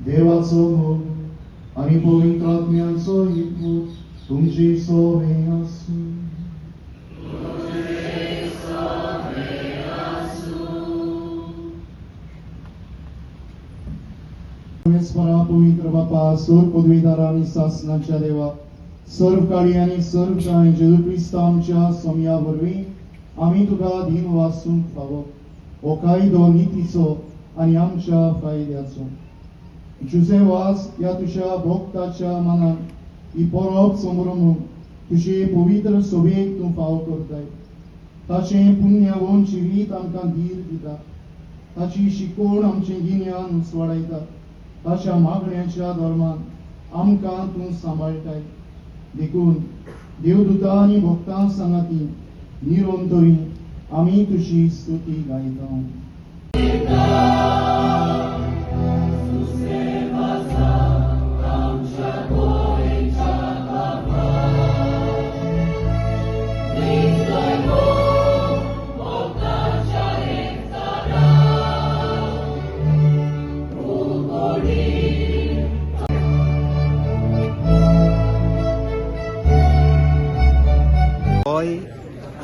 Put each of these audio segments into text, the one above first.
देवाचो मोग आनी पवित्र आत्म्याचो एकवट तुमचे सोवे आसूं. परमेश्वरा पवित्र बापा सर्व पदवीदार आनी सासनाच्या देवा सर्व काळी आनी सर्व कांय जेजू क्रिस्ता आमच्या सोम्या वरवीं आमी तुका धीन वासूंक फावो हो कायदो नितीचो आनी आमच्या फायद्याचो. जुजे वास ह्या तुज्या भोक्ताच्या मनान ही परब संभ्रमून तुजे पवित्र सोबेक तूं फाव करताय. ताचें पुण्यवंत जिवीत आमकां धीर दिता, ताची शिकवण आमचें गिन्यान उसवाडायता, ताच्या मागण्याच्या धर्मान आमकां तूं सांबाळटाय. देखून देवदूता आनी भक्तां सांगाती निरंतरी आमी तुजी स्तुती गायता.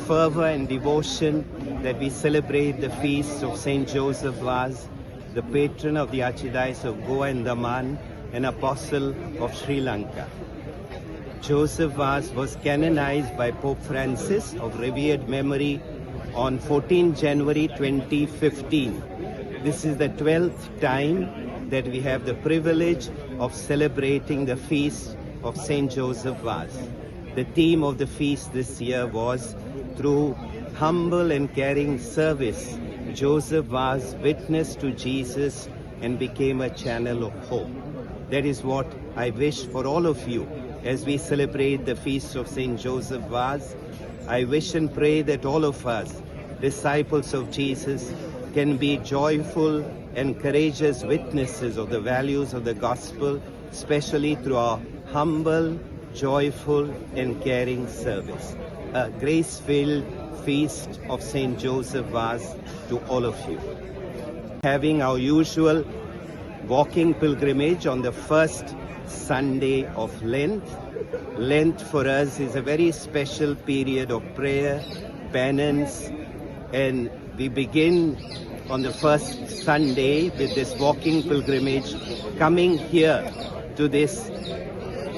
Fervor and devotion that we celebrate the feast of Saint Joseph Vaz, the patron of the Archdiocese of Goa and Daman and apostle of Sri Lanka. Joseph Vaz was canonized by Pope Francis of revered memory on 14 January 2015. This is the 12th time that we have the privilege of celebrating the feast of Saint Joseph Vaz. The theme of the feast this year was, through humble and caring service, Joseph Vaz witnessed to Jesus and became a channel of hope. That is what I wish for all of you as we celebrate the feast of Saint Joseph Vaz. I wish and pray that all of us, disciples of Jesus, can be joyful and courageous witnesses of the values of the gospel, especially through our humble, joyful and caring service. A grace-filled feast of Saint Joseph Vaz to all of you. Having our usual walking pilgrimage on the first Sunday of Lent. Lent for us is a very special period of prayer, penance, and we begin on the first Sunday with this walking pilgrimage, coming here to this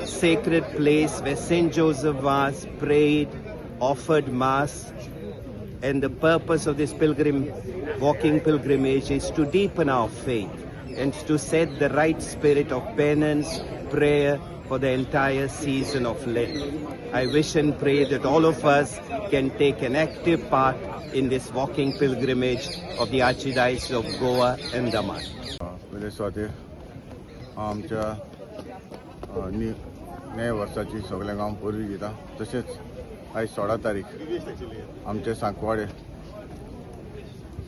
sacred place where Saint Joseph Vaz prayed, offered Mass, and the purpose of this walking pilgrimage is to deepen our faith and to set the right spirit of penance, prayer for the entire season of Lent. I wish and pray that all of us can take an active part in this walking pilgrimage of the Archdiocese of Goa and Daman. नव्या वर्साची सगळ्यांक हांव परबी दिता. तशेंच आयज 16 तारीख आमचे सांकवाडे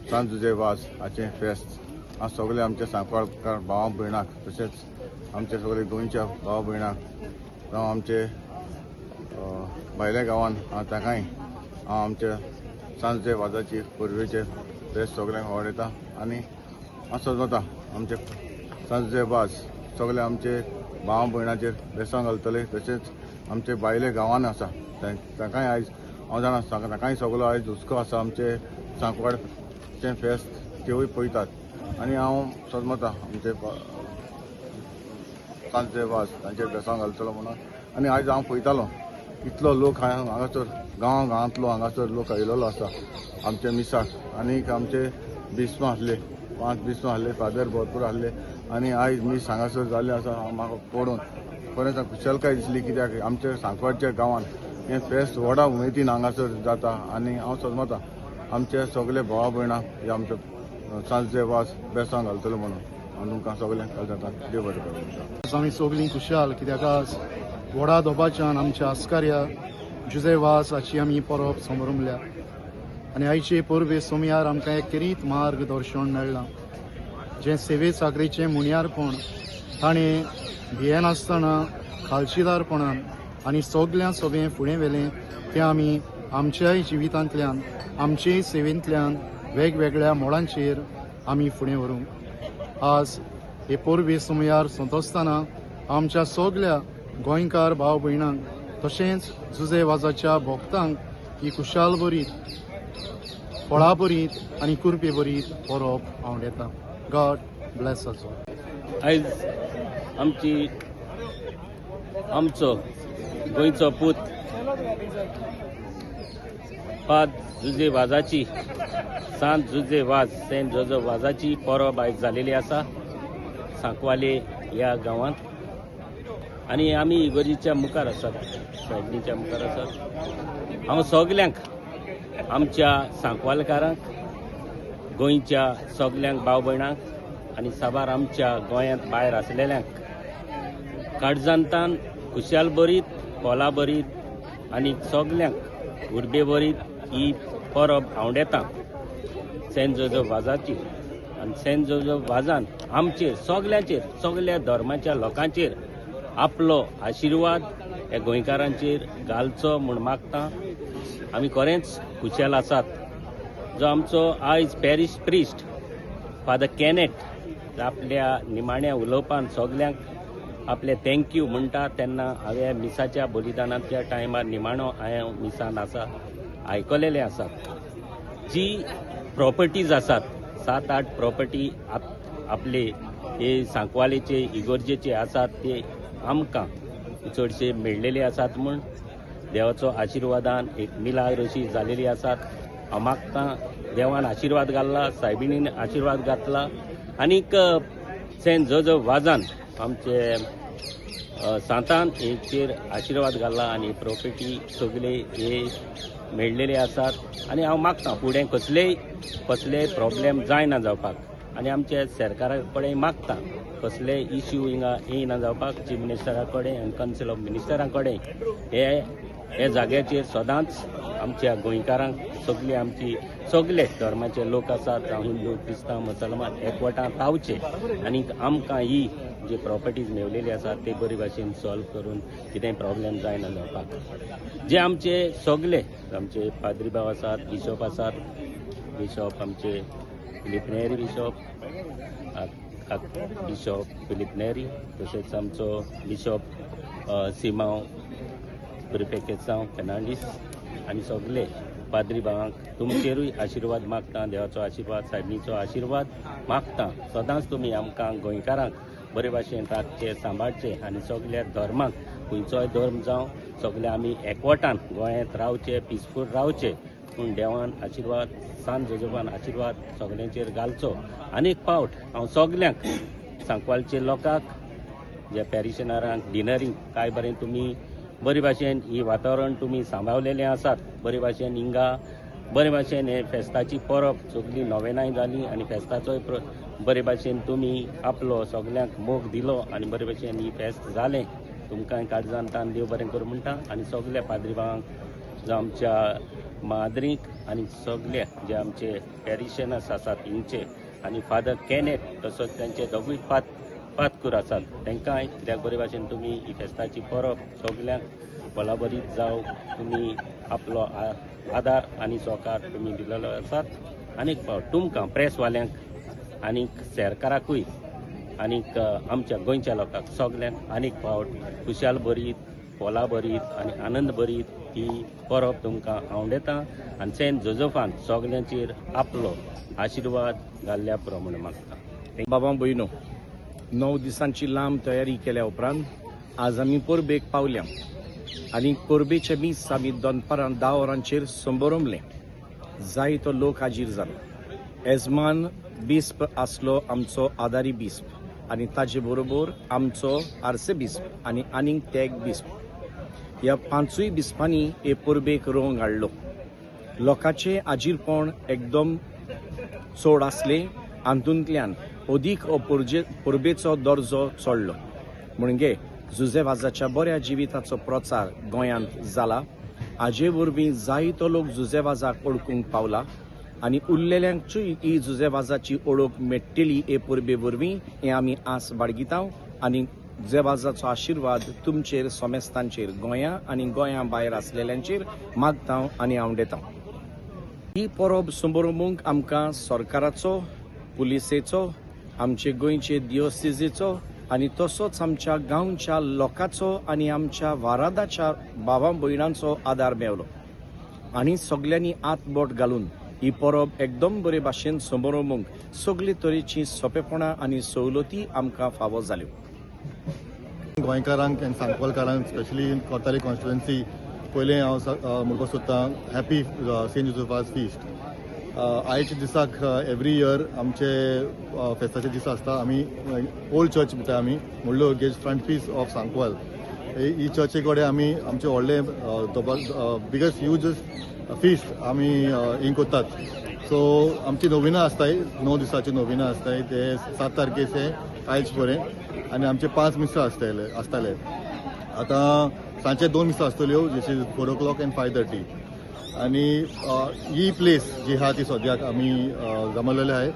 सांत जुझे वाज हाचें फेस्त. हांव सगळे आमच्या सांकवाळकार भावा भयणाक तशेंच आमच्या सगळे गोंयच्या भावा भयणाक जावं आमचे भायल्या गांवान हांव तांकांय हांव आमच्या सांत जुझे वाजाची परबेचें फेस्त सगळ्यांक आवडटा आनी हांव सजवता आमचे सांत जुझे वाज सगळे आमचे भाव भयणाचेर बेसांव घालतले. तशेंच आमचे भायले गांवान आसा तांकांय आयज हांव जाणा तांकांय सगलो आयज हुस्को आसा आमचे सांकवाडचें फेस्त तेवूय पळयतात आनी हांव सजमता आमचे सांत वाज तांचेर बेसांव घालतलो म्हणून. आनी आयज हांव पळयतालो इतलो लोक हांगासर गांव गांवांतलो हांगासर लोक आयिल्लो आसा आमच्या मिसाक. आनीक आमचे बिस्मा आसले, 5 बिस्मा आसले, फादर भरपूर आसले आनी आयज मीस हांगासर जाल्लें आसा. म्हाका पळोवन खरेंच खुशालकाय दिसली कित्याक आमच्या सांकवाडच्या गांवांत हें फेस्त व्हडा उमेदीन हांगासर जाता. आनी हांव समजता आमचे सगळे भावा भयणां हे आमचे सांजे वाज बेसांव घालतलो म्हणून हांव तुमकां सगळ्यांक जाता. देव बरें करूं. आमी सगळीं खुशाल कित्याक आज व्हडा दबाच्यान आमच्या आस्कार्या जुजे वाज हाची आमी परब समरमल्या आनी आयचे परबे सोमयार आमकां एक खेरीत मार्गदर्शन मेळ्ळां जें सेवे चाकरेचें मुनियारपण ताणें भियेनासतना खालशीदारपणान आनी सगल्यां सोबें फुडें व्हेलें तें आमी आमच्याय जिवितांतल्यान आमचेय सेवेंतल्यान वेगवेगळ्या मोडांचेर आमी फुडें व्हरूंक. आज हे परबे सोमयार सोंतोसतना आमच्या सगल्या गोंयकार भाव भयणांक तशेंच जुजे वाजाच्या भक्तांक ही खुशाल बरीत फळा बरीत आनी कुरपे बरीत परब आवडटा. God bless us all. आयज आमची आमचो गोंयचो पूत पाद जुजे वाजाची सांत जुजे वाज सेंट जोजफ वाजाची परब आयज जालेली आसा सांकवाले ह्या गांवांत. आनी आमी इगर्जीच्या मुखार आसात, सायबणीच्या मुखार आसात. हांव सगल्यांक आमच्या सांकवालकारांक, गोंयच्या सगल्यांक भाव भयणांक आनी साबार आमच्या गोंयांत भायर आसलेल्यांक काळजांतान खुशाल बरीत कोला बरीत आनी सगल्यांक उर्बे बरीत ही परब आवडेता सेंट जोजफ वाजाची. आनी सेंट जोजफ वाजान आमचेर सगल्यांचेर सगल्या धर्माच्या लोकांचेर आपलो आशिर्वाद ह्या गोंयकारांचेर घालचो म्हूण मागता. आमी खरेंच खुशाल आसात जो आमचो आयज पॅरीश प्रिस्ट फादर कॅनेट आपल्या निमाण्या उलोवपान सगल्यांक आपले thank you म्हणटा तेन्ना हांवें मिसाच्या बलिदानाच्या टायमार निमाणो हांवें मिसान आसा आयकलेलें आसात. जी प्रॉपर्टीज आसात 7-8 प्रॉपर्टी आपले हे सांकवालेचे इगर्जेचे आसात ते आमकां चडशे मेळ्ळेले आसात म्हूण देवाचो आशिर्वादान एक मिलाग्र अशी जालेली आसात. हांव मागता देवान आशिर्वाद घातला, सायबिणीन आशिर्वाद घातला आनीक सेंट जोजफ वाजान आमचे सांतान हेचेर आशिर्वाद घातला आनी प्रॉपर्टी सगळे हे मेळ्ळेले आसात. आनी हांव मागता फुडें कसलेय कसलेय प्रॉब्लेम जायना जावपाक आनी आमच्या सरकारा कडेन मागता कसलेय इश्यू हिंगा येयना जावपाक. चीफ मिनिस्टरा कडेन आनी कावन्सील ऑफ मिनिस्टरा कडेन हे हे जाग्याचेर सदांच आमच्या गोंयकारांक सगळे आमची सगळे धर्माचे लोक आसात, जावं हिंदू क्रिस्तांव मुसलमान एकवटान रावचे आनी आमकां ही जी प्रॉपर्टीज मेवलेली आसात ते बरे भाशेन सॉल्व करून कितेंय प्रॉब्लेम जायना जावपाक. जे आमचे सगळे आमचे पाद्री भाव आसात, बिशॉप आसात, बिशॉप आमचे फिलीप नेरी बिशॉप बिशॉप फिलीप नेरी, तशेंच आमचो बिशॉप सिमांव प्रिपेकेसांव फेर्नांडीस आनी सगळे पाद्री भावांक तुमचेरूय आशिर्वाद मागता, देवाचो आशिर्वाद सायबणीचो आशिर्वाद मागता. सदांच तुमी आमकां गोंयकारांक बरे भाशेन राखचे सांबाळचे आनी सगल्या धर्माक खंयचोय धर्म जावं सगळे आमी एकवटान गोंयांत रावचे, पिसफूल रावचे पूण देवान आशिर्वाद सांत जोजफान आशिर्वाद सगल्यांचेर घालचो. आनी एक फावट हांव सगल्यांक सांकवालचे लोकांक जे पॅरिशनरांक डिनरींक काय बरें तुमी बरे भाशेन ही वातावरण तुमी सांबाळलेलें आसात, बरे भाशेन हिंगा बरे भाशेन हे फेस्ताची परब सगळी नोवेनाय जाली आनी फेस्ताचोय बरे भाशेन तुमी आपलो सगल्यांक मोग दिलो आनी बरे भाशेन ही फेस्त जालें. तुमकां काळजान तान देव बरें करूं म्हणटा आनी सगल्या पाद्री भावांक जावं आमच्या माद्रीक आनी सगळे जे आमचे पॅरिशनर्स आसात हिंगचे आनी फादर कॅनेट तसोच तांचे दोगूय पातकूर आसात तांकांय कित्याक बरे भाशेन तुमी ही फेस्ताची परब सगल्यांक बलाबरीत जावं तुमी आपलो आदार आनी सहकार तुमी दिलेलो आसात. आनीक फावट तुमकां प्रेसवाल्यांक आनीक सरकाराकूय आनीक आमच्या गोंयच्या लोकांक सगल्यांक आनीक फावट खुशाल बरी फोला भरीत आनी आनंद भरीत ही परब तुमकां आवडेता आनी सेंट जोजफान सगल्यांचेर आपलो आशिर्वाद घाल्ल्या प्रमाणे मागता. बाबा भयणो, 9 दिसांची लांब तयारी केल्या उपरांत आज आमी परबेक पावल्या आनी परबेचे मीस आमी दनपारां 10 वरांचेर संबरमलें. जायतो लोक हाजीर जालो. एजमान बिस्प आसलो आमचो आदारी बिस्प आनी ताजे बरोबर आमचो आर्से बिस्प आनी आनीक तेग बिस्प. ह्या 5 बिस्पांनी हे परबेक रंग हाडलो. लोकांचें हाजीरपण एकदम चड आसलें. हातूंतल्यान अदीक परबेचो दर्जो चडलो. म्हणजे जुझे वाजाच्या बऱ्या जिविताचो प्रचार गोंयांत जाला. हाजे वरवीं जायतो लोक जुझे वाजाक वळखूंक पावला आनी उरलेल्यांकूय ही जुझे वाजाची ओळख मेळटली हे परबे वरवीं हें आमी आस बाळगिता आनी जुझे वाजाचो आशिर्वाद तुमचेर समेस्तांचेर गोंया आनी गोंया भायर आसलेल्यांचेर मागता आनी आवडेता. ही परब संबरोवंक आमकां सरकाराचो, पुलिसेचो, आमचे गोंयचे दियोसिजीचो आनी तसोच आमच्या गांवच्या लोकांचो आनी आमच्या वारादाच्या भावा भयणांचो आदार मेवलो आनी सगल्यांनी हात बोट घालून ही परब एकदम बरे भाशेन समरोवंक सगळे तरेची सोंपेपणां आनी सवलती आमकां फावो जाल्यो. गोंयकारांक आनी सांकवालकारांक स्पेशली इन कोर्ताली कॉन्स्टिट्युएन्सी पयलें हांव म्हणपाक सोदतां happy Saint Joseph Vaz feast. आयच्या दिसाक एवरी इयर आमचे फेस्ताचे दीस आसता. आमी ओल्ड चर्च म्हणटा आमी व्हडलो gauge front piece of Sancoale ही चर्ची कडेन आमी आमचे व्हडले बिगेस्ट ह्यूजस्ट फिस्ट आमी हिंग करतात. सो आमची नोविना आसताय, 9 दिसाची नोविना आसताय, ते 7 तारखेचे आयज पर्यंत आनी आमचे 5 मिसां आसताले. आतां सांजचे 2 मिसां आसतल्यो, जशी 4 o'clock and 5:30. आनी ही प्लेस जी आहा ती सद्याक आमी जमलेले आहे.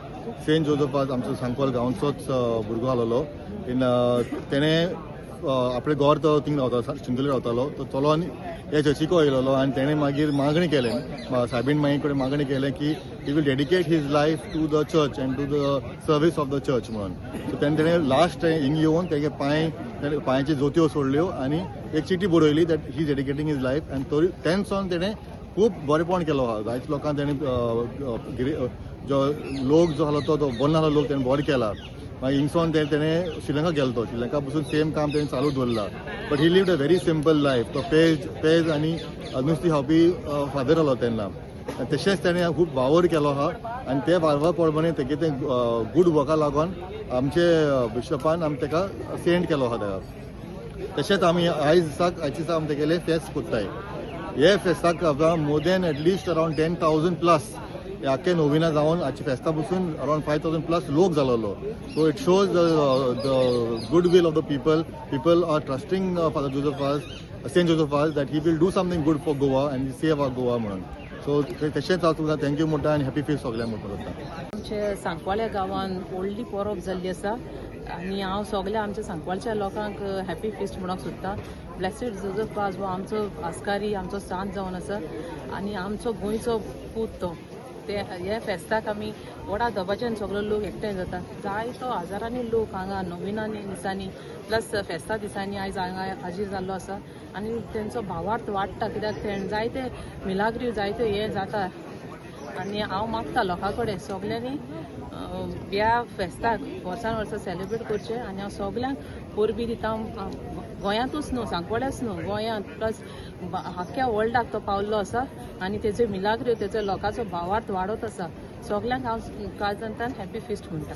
सेंट जोजफ वाज आमचो सांकवाल गांवचोच भुरगो आसलेलो. तेणें आपले घर तो थिंग रावतालो, चिंतोली रावतालो. तो चलोन ह्या चर्चीको येयलेलो आनी तेणें मागीर मागणी केलें, सायबीण माई कडेन मागणी केलें की he will dedicate his life to the church and to the service of the church म्हणून. सो तेणें लास्ट हिंग येवन तेगे पांयची जोत्यो सोडल्यो आनी एक चिटी बरयली that he dedicating his life. आनी तरी तेन्ना तेणें खूब बरेपण केलो आहा. जायते लोकांक तेणें जो लोक जो आसलो तो बरो नासलो लोक तेणें बरो केला. मागीर हिंगसोन तेणें श्रीलंका गेलो, तो श्रीलंका पसून सेम काम तेणें चालू दवरला. But he lived a very simple life. तो पेज पेज आनी नुस्तीं खावपी फादर आसलो तेन्ना. तशेंच तेणें खूब वावर केलो आहा आनी ते वावर प्रमाणे तेगे तें गूड वर्का लागून आमचे बिशपान आमी तेका सेंट केलो आहा तेका. तशेंच आमी आयज दिसाक आयच्या दिसा आमी तेगेले फेस्त करताय. हे फेस्ताक more than at least around 10,000 plus आख्खे नोविना जावन आजच्या फेस्ता पसून अरावंड 5,000 प्लस लोक जालोलो. So it shows the good will of the people. People are trusting Father Joseph Vaz, Saint Joseph Vaz, that he will do something good for Goa and save our Goa म्हणून. So तशेंच हांव तुमकां thank you म्हणटा आनी happy feast सगल्यांक म्हणपाक सोदता. आमच्या सांकवाळ्या गांवान व्हडली परब जाल्ली आसा आनी हांव सगल्या आमच्या सांकवाळच्या लोकांक हॅपी फिस्ट म्हणूंक सोदता. ब्लेसीड जोजफ वाज हो आमचो आस्कारी, आमचो सांत जावन आसा आनी आमचो गोंयचो पूत तो. ते हे फेस्ताक आमी व्हडा दबाज्यान सगलो लोक एकठांय जाता. जायतो हजारांनी लोक हांगा नोविनांनी दिसांनी प्लस फेस्ता दिसांनी आयज हांगा हाजीर जाल्लो आसा आनी तेंचो भावार्थ वाडटा कित्याक ते जायते मिलाग्री जायते हे जाता. आनी हांव मागता लोकां कडेन सगल्यांनी ह्या फेस्ताक वर्सान वर्सा सेलिब्रेट करचें आनी हांव सगल्यांक परबी दिता. गोंयांतूच न्हू, सांकवाळ्याच न्हू, गोंयांत प्लस आख्ख्या वर्ल्डाक तो पावल्लो आसा आनी तेजे मिलाग्री तेजो लोकांचो भावार्थ वाडत आसा. सगल्यांक हांव काळजांतल्यान हॅपी फिस्ट म्हणटा.